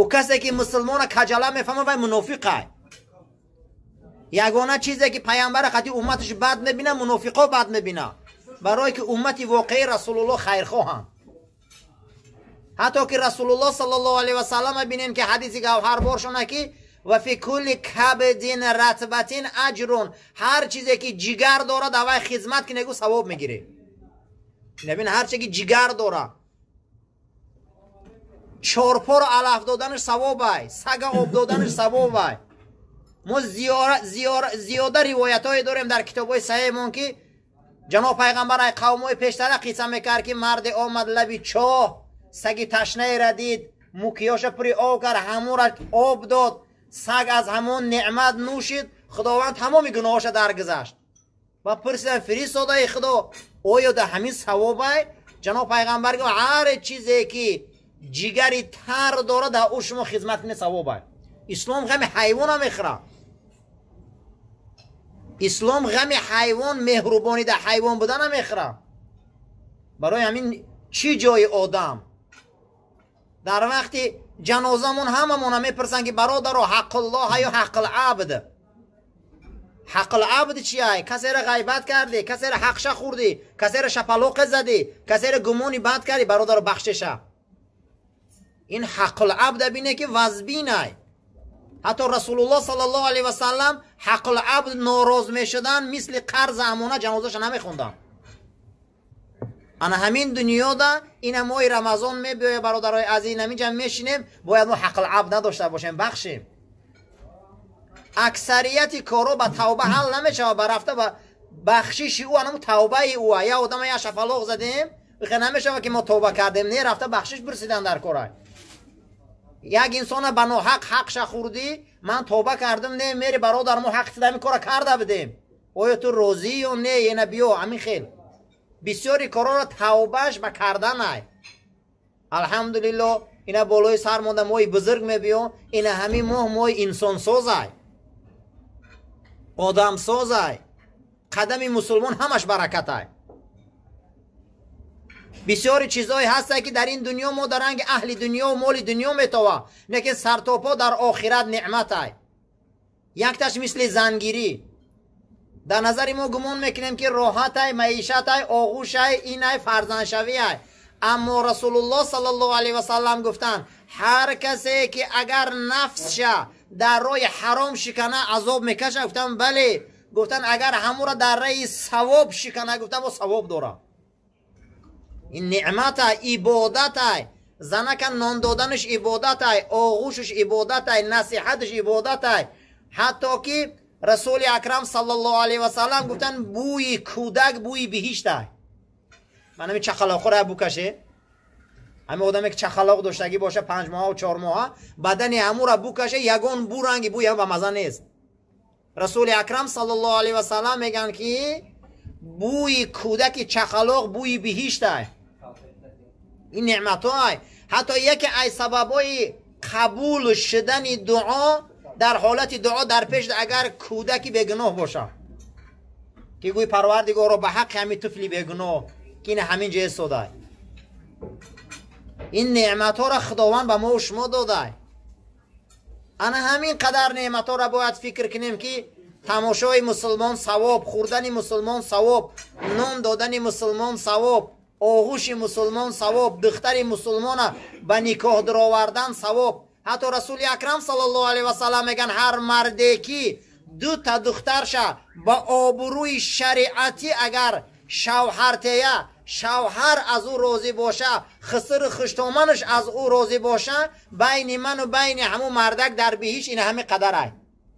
Ӯ касе ки мусулмона каҷала мефаҳмад, вай мунофиқай. Ягона чизе ки паямбара қати умматаш бад мебина, мунофиқо бад мебина, барое ки уммати воқеии Расулуллоҳ хайрхоҳанд. Ҳатто ки Расулуллоҳ саллаллоҳу алайҳи васаллам бинем ки ҳадиси гавҳарборшона ки ва фи кулли кабдин ратбатин аҷрун, ҳар чизе ки ҷигар дорад, аввай хизмат ки негу савоб мегирӣ. Набин, ҳар чизе ки ҷигар дорад, чорпоро алаф доданаш савобай, сага об доданаш савобай. Мо зиёда ривоятҳое дорем дар китобҳои саҳеҳмон ки ҷаноб пайғамбар ай қавмҳои пештара қисса мекард ки марде омад лаби чоҳ, саги ташнаеро дид, мукиёша пури об кард, ҳамонро об дод, саг аз ҳамон неъмат нӯшид, Худованд тамоми гуноҳоша даргузашт. Ва пурсиданд: фиристодаи Худо, оё дар ҳамин савобай? Ҷаноб пайғамбар гуфт: ҳар чизе ки ҷигари тар дорад, дар ӯ шумо хизмат кунед, савобай. Ислом ғами ҳайвона мехӯрад. Ислом ғами ҳайвон, меҳрубонӣ дар ҳайвон будана мехӯрад. Барои ҳамин чӣ ҷои одам? Дар вақти ҷанозамон ҳамамона мепурсанд ки бародаро, ҳаққуллоҳ ё ҳаққулабд? Ҳаққулабд чиай? Касеро ғайбат кардӣ, касеро ҳақша хӯрдӣ, касеро шапалоқе задӣ, касеро гумони бад кардӣ, бародаро, бахшиша. Ин ҳаққулабда бине ки вазбинай. Ҳатто Расулуллоҳ саллаллоҳу алайҳи васаллам ҳаққулабд нороз мешуданд, мисли қарза амона ҷанозаша намехонданд. Ана ҳамин дунёда ина моҳи Рамазон мебиёя, бародарои азиз, ҳаминҷа мешинем, бояд мо ҳаққулабд надошта бошем, бахшем. Аксарияти корҳо ба тавба ҳал намешавад, ба рафта ба бахшиши ӯ, анаму тавбаи ӯ. Я одама я шапалоқ задем, ихе намешавад ки мо тавба кардем, не, рафта бахшиш пурсидан дар корай. Як инсона ба ноҳақ ҳақша хӯрдӣ, ман тавба кардам, не, мери бародар, мо ҳақи ҳамин кора карда будем, оё ту розӣ ё не? Ена биё. Ҳамин хел бисёри корҳоро тавбаш ба карданай. Алҳамдулилло, ина болои сар монда моҳи бузург мебиё, ина ҳамин моҳ моҳи инсонсозай, одамсозай, қадами мусулмон ҳамаш баракатай. Бисёри чизҳое ҳастанд ки дар ин дунё мо дар ранги аҳли дунё моли дунё метова, лекин сартопо дар охират неъматай. Якташ мисли зангирӣ. Дар назари мо гумон мекунем ки роҳатай, маишатай, оғӯшай, инай, фарзандшавиай. Аммо Расулуллоҳ саллаллоҳу алайҳи васаллам гуфтанд: ҳар касе ки агар нафсша дар роҳи ҳаром шикана, азоб мекаша. Гуфтанд: бале. Гуфтанд: агар ҳамура дар раи савоб шикана, гуфтанд, бо савоб дорад. Ин неъматай, ибодатай. Занака нон доданаш ибодатай, оғӯшаш ибодатай, насиҳаташ ибодатай. Ҳатто ки Расули Акрам саллаллоҳу алайҳи васаллам гуфтанд: бӯи кӯдак бӯи биҳиштай. Ман ҳамин чақалоқро букаше, ҳамин одаме ки чақалоқ доштагӣ боша, 5 моҳа 4 моҳа, бадани ҳамура букаше, ягон бу ранги бӯи ҳам ба маза нест. Расули Акрам саллаллоҳу алайҳи васаллам мегӯянд ки бӯи кӯдаки чақалоқ бӯи биҳиштай. Ин неъматҳоай. Ҳатто яке аз сабабҳои қабул шудани дуо, дар ҳолати дуо дар пеш агар кӯдаки бегуноҳ бошад, ки гӯй: Парвардигоро, ба ҳаққи ҳамин тифли бегуноҳ ки ина ҳамин ҷо истодай. Ин неъматҳоро Худованд ба мо шумо додай. Ана ҳамин қадар неъматҳоро бояд фикр кунем ки тамошои мусулмон савоб, хӯрдани мусулмон савоб, нон додани мусулмон савоб, оғӯши мусулмон савоб, духтари мусулмона ба никоҳ дуровардан савоб. Ҳатто Расули Акрам саллаллоҳу алайҳи васаллам мегӯянд: ҳар марде ки дута духтарша ба обрӯи шариатӣ агар шавҳартея, шавҳар аз ӯ розӣ боша, хисру хуштоманаш аз ӯ розӣ боша, байни ману байни ҳамун мардак дар биҳиш ина ҳами қадарай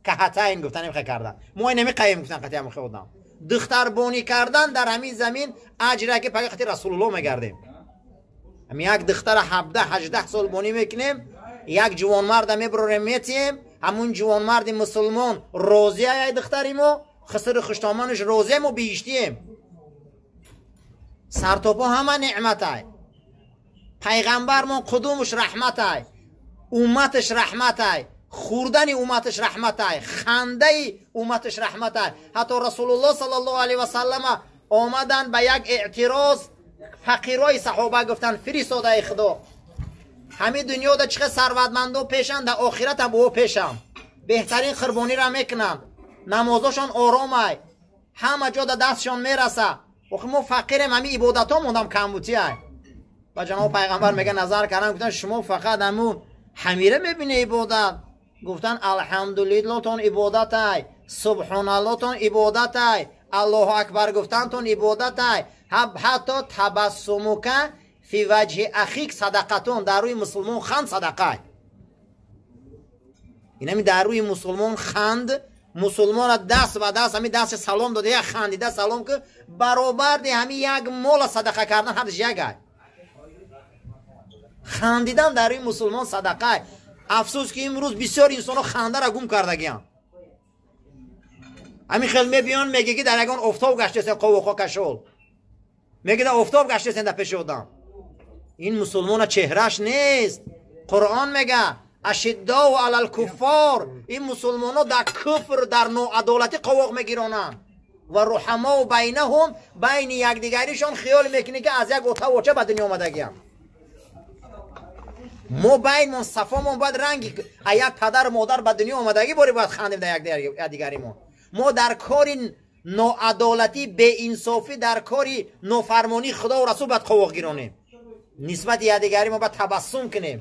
каҳатайн. Гуфтан имхе кардан мо инами қаем, гуфтан қати ҳамихе одам духтарбонӣ кардан дар ҳамин замин аҷре ки пага қати Расулуллоҳ мегардем. Ҳами як духтара 17-18 сол бонӣ мекунем, як ҷувонмарда мебурорем, метиҳем, ҳамун ҷувонмарди мусулмон розия ай духтари мо, хисру хуштоманаш розия, мо биҳиштием. Сартопо ҳама неъматай. Пайғамбармон қудумуш раҳматай, умматаш раҳматай, хӯрдани умматаш раҳматай, хандаи умматаш раҳматай. Ҳатто Расулуллоҳ саллаллоҳу алайҳи васаллама омаданд ба як эътироз, фақирои саҳоба гуфтанд: фиристодаи Худо, Ҳамин дунёда чӣ хел сарватмандо пешанд, дар охират ҳам о пешам. Беҳтарин қурбониро мекунанд, намозошон оромай, ҳама ҷо да дастшон мераса. Охи мо фақирем, ҳамин ибодатҳо мондам камбутиай. Ба ҷаноби пайғамбар мега назар кардан, гуфтан шумо фақат ҳамун ҳамира мебине ибодат. Гуфтан алҳамдулиллотон ибодатай, субҳоналлотон ибодатай, аллоҳу акбар гуфтантон ибодатай, ҳатто табассумука фи ваҷҳи ахик садақатон, дар рӯи мусулмон ханд садақай. Инами дар рӯи мусулмон ханд, мусулмона даст ба даст ҳами дасти салом дода, як хандида салом ки баробарди ҳами як мола садақа кардан ҳардаш ягай. Хандидан дар рӯи мусулмон садақай. Афсӯс ки имрӯз бисёр инсонҳо хандара гум кардагианд. Ҳамин хел мебиён, меге ки дар ягон офтоб гаштесен, қовуқо кашол. Меге дар офтоб гаштесен дар пеши одам. Ин мусулмона чеҳраш нест. Қуръон мега ашиддоу алал куффор, ин мусулмоно дар куфр, дар ноадолатӣ қовоқ мегиронанд. Ва руҳамоу байнаҳум, байни якдигаришон хиёл мекунӣ ки аз як отавоча ба дунё омадагианд. Мо байнмон сафомон бояд ранги а як падару модар ба дунё омадагӣ бори бояд хандем дар якдигаримон. Мо дар кори ноадолатӣ, беинсофӣ, дар кори нофармонии худову расул бояд қовоқ гиронем. Нисбати якдигари мо бояд табассум кунем.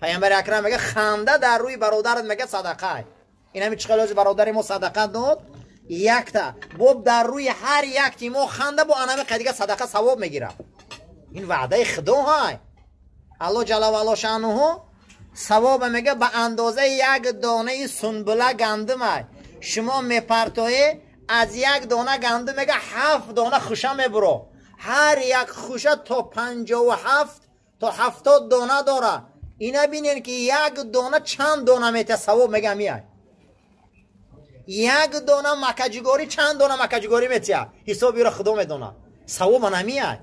Пайғамбари акрам мега ханда дар рӯи бародарат мега садақай. Ин ҳами чӣ хел бародари мо садақа дод? Якта боб дар рӯи ҳар якти мо ханда бо анами қадига садақа савоб мегирад. Ин ваъдаи худо ҳай. Аллоҳ ҷалла ва ало шаънуҳу савоба мега ба андозаи як донаи сунбула гандумай. Шумо мепартое аз як дона гандум мега 7 дона хуша мебуро. Ҳар як хуша то 57 то 70 дона дора. Ина бинен ки як дона чанд дона мета савоб мега миай. Як дона макаҷигорӣ чанд дона макаҷигорӣ метия. Ҳисоби ро худо медона. Савоба намиай.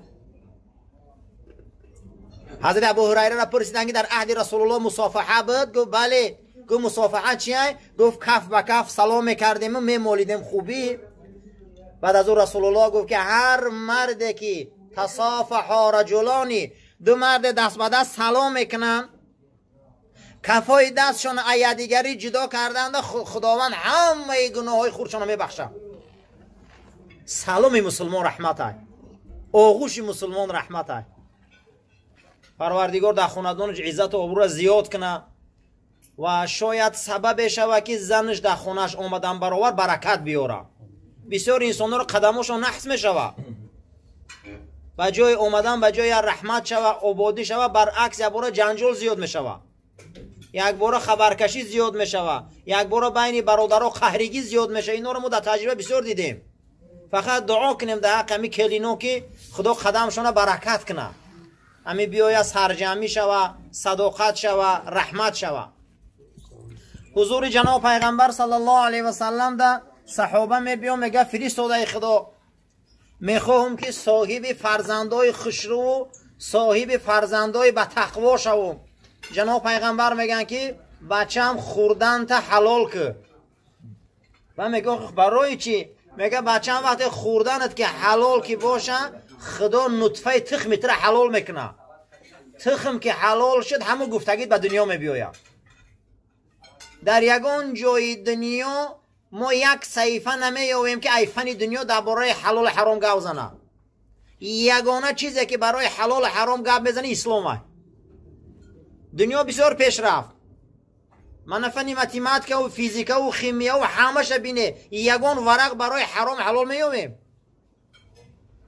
Ҳазрати Абу Ҳурайраро пурсиданд ки дар аҳди Расулуллоҳ мусофаҳа буд? Гуфт бале. Гуфт мусофаҳа чия? Гуфт каф ба каф салом мекардему мемолидем хубӣ. Баъд аз ӯ Расулуллоҳ гуфт ки ҳар марде ки тасофаҳа раҷулони, ду марде даст ба даст салом мекунанд, кафҳои дастшон аз якдигарӣ ҷудо карданда Худованд ҳамаи гуноҳҳои хурдшонро мебахшад. Саломи мусулмон раҳматай, оғӯши мусулмон раҳматай. Парвардигор дар хонадонаш иззату обрӯро зиёд кунад ва шояд сабабе шавад ки занаш дар хонааш омадан баровар баракат биёрад. Бисёр инсонҳоро қадамошон наҳс мешавад. Ба ҷои омадан ба ҷои раҳмат шава, ободӣ шава, баръакс якбора ҷанҷол зиёд мешавад, якбора хабаркашӣ зиёд мешавад, якбора байни бародаро қаҳригӣ зиёд мешавад. Инҳоро мо дар таҷриба бисёр дидем. Фақат дуо кунем дар ҳаққи ҳамин келино ки Худо қадамшона баракат кунад, ҳамин биёя сарҷамӣ шава, садоқат шава, раҳмат шава. Ҳузури ҷаноб пайғамбар саллаллоҳу алайҳи васаллам да саҳоба мебиён, мега фиристодаи Худо, мехоҳам ки соҳиби фарзандои хушрӯ, соҳиби фарзандои ба тақво шавам. Ҷаноб пайғамбар мегӯянд ки бачаам хӯрданта ҳалол кӯ. Ва мега барои чӣ? Мега бачаам вақте хӯрданат ки ҳалол ки боша, Худо нутфаи тухми тура ҳалол мекунад. Тухм ки ҳалол шуд, ҳамун гуфтагит ба дунё мебиёяд. Дар ягон ҷои дунё мо як саҳифа намеёбем ки ай фани дунё дар бораи ҳалолу ҳаром гап занад. Ягона чизе ки барои ҳалолу ҳаром гап мезанад ислом аст. Дунё бисёр пеш рафт. Мана фани математикаву физикаву химияву ҳамаша бине, ягон варақ барои ҳаром ҳалол меёбем.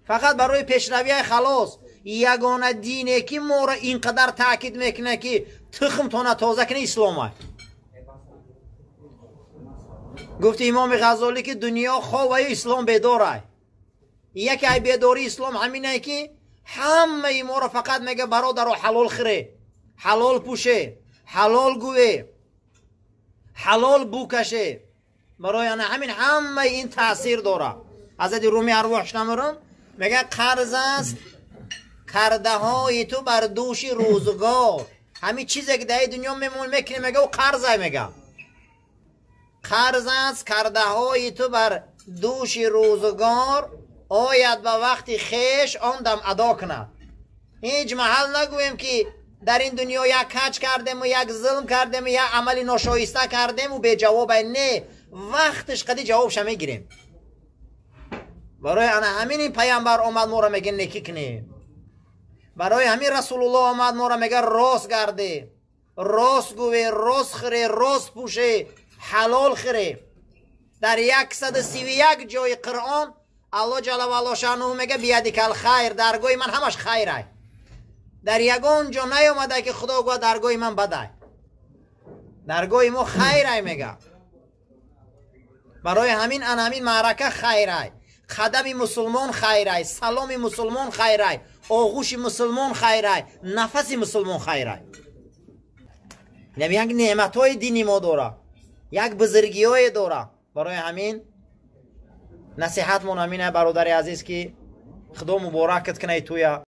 Фақат барои пешравияи халос. Ягона дине ки моро ин қадар таъкид мекунад ки тухмтона тоза кунед ислом аст. Гуфти имоми Ғазолӣ ки дунё ховаю ислом бедорай. Яке ай бедории ислом ҳаминае ки ҳамаи моро фақат мега бародаро ҳалол хӯре, ҳалол пӯше, ҳалол гӯе, ҳалол букаше. Барои ана ҳамин ҳамаи ин таъсир дорад. Ҳазрати Румӣ арвоҳш намурам мега қарз аст кардаҳои ту бар дӯши рӯзгор. Ҳамин чизе ки дар дунё мемон мекунем мега ӯ қарзай мега. Қарз аст кардаҳои ту бар дӯши рӯзгор, ояд ба вақти хеш он дам адо кунад. Ҳеҷ маҳал нагӯем ки Дар ин дунё як каҷ кардему, як зулм кардему, як амали ношоиста кардему, беҷавобай. Не, вақташ қади ҷавобша мегирем. Барои ана ҳамин ин паямбар омад, моро мега, некӣ кунем. Барои ҳамин Расулуллоҳ омад, моро мега, рост гарде, рост гӯве, рост хӯре, рост пӯше, ҳалол хӯре. Дар 131 ҷои Қуръон Аллоҳ ҷалла ваало шаънуҳу мега: «Биядикал хайр», даргоҳи ман ҳамаш хайрай. Дар ягон ҷо наёмада, ки Худо гӯяд, даргоҳи ман бадай. Даргоҳи мо хайрай, мега. Барои ҳамин ана ҳамин маърака хайрай, қадами мусулмон хайрай, саломи мусулмон хайрай, оғӯши мусулмон хайрай, нафаси мусулмон хайрай. Як неъматҳои дини мо дора, як бузургиҳое дора. Барои ҳамин насиҳатмон ҳамин, бародари азиз, ки Худо муборакат кунай туя.